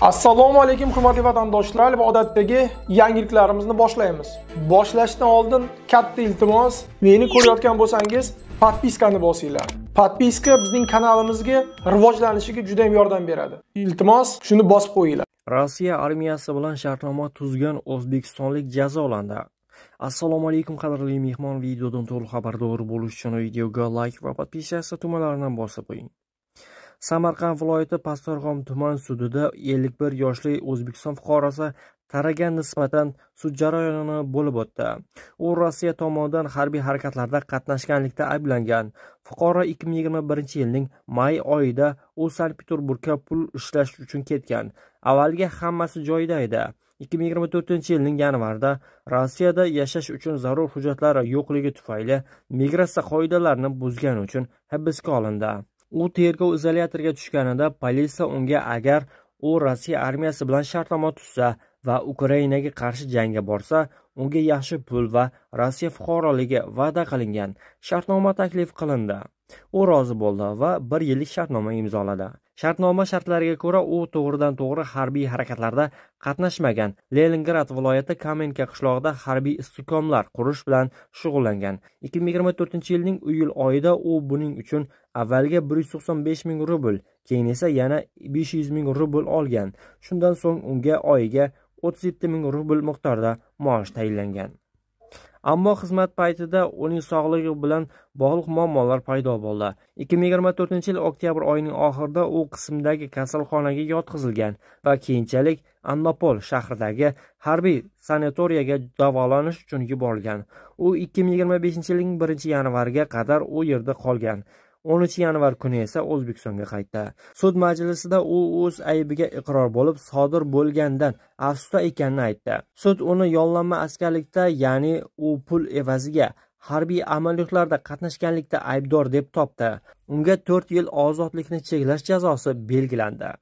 Assalomu alaykum hurmatli vatandoshlar va odatdagi yangiliklarimizni boshlaymiz. Boshlashdan oldin katta iltimos, meni ko'rayotgan bo'lsangiz, podpiskani bosinglar. Podpiska bizning kanalimizga rivojlanishiga juda ham yordam beradi. Iltimos, shuni bosib qo'yinglar. Rossiya armiyasi bilan shartnoma tuzgan o'zbekistonlik jazolandi. Assalomu alaykum qadrli mehmon, videodan to'liq xabardor bo'lish uchun videoga like va podpiska tugmalarini bosib qo'ying. Samarqand viloyati Pastdarg'om tuman sudida 51 yoshli O'zbekiston fuqarosi Taraga nisbatan sud jarayoni bo'lib o'tdi. U Rossiya tomonidan harbiy harakatlarda qatnashganlikda ayblangan. Fuqaro 2021-yilning may oyida u Sankt-Peterburgga pul ishlash uchun ketgan. Avvalgi hammasi joyida edi. 2024-yilning yanvarida Rossiyada yashash uchun zarur hujjatlari yo'qligi tufayli migratsiya qoidalarini buzgani uchun hibsga olindi. U tergov izolyatoriga tushganida politsiya unga agar u Rossiya armiyasi bilan shartnoma tuzsa va Ukrainaga qarshi jangga borsa, unga yaxshi pul va Rossiya fuqaroligi va'da qilingan shartnoma taklif qilindi. U rozi bo'ldi va 1 yillik shartnoma imzoladi. Shartnoma shartlariga ko'ra, u to'g'ridan-to'g'ri harbiy harakatlarda qatnashmagan. Leningrad viloyati Kamenka qishlog'ida harbiy istehkomlar qurish bilan shug'ullangan. 2024-yilning iyul oyida u buning uchun avvalgi 195 ming rubl, keyin esa yana 500 ming rubl olgan. Shundan so'ng unga oyiga 37 ming rubl miqdorida maosh tayinlangan. Ammo xizmat paytida uning sog'lig'i bilan bog'liq muammolar paydo bo'ldi. 2024-yil oktyabr oyining oxirida u qismdagi kasalxonaga yotqizilgan va keyinchalik Annopol shahridagi harbiy sanatoriyaga davolanish uchun yuborilgan. U 2025-yilning 1-yanvariga qadar u yerda qolgan. 13 yanvar kuni esa O'zbekistonga qaytdi. Sud majlisida u o'z aybiga iqror bo'lib, sodir bo'lgandan afsusda ekanini aytdi. Sud uni yollanma askarlikda, ya'ni u pul evaziga harbiy amaliyotlarda qatnashganlikda aybdor deb topdi. Unga 4 yil ozodlikni cheklash jazosi belgilandi.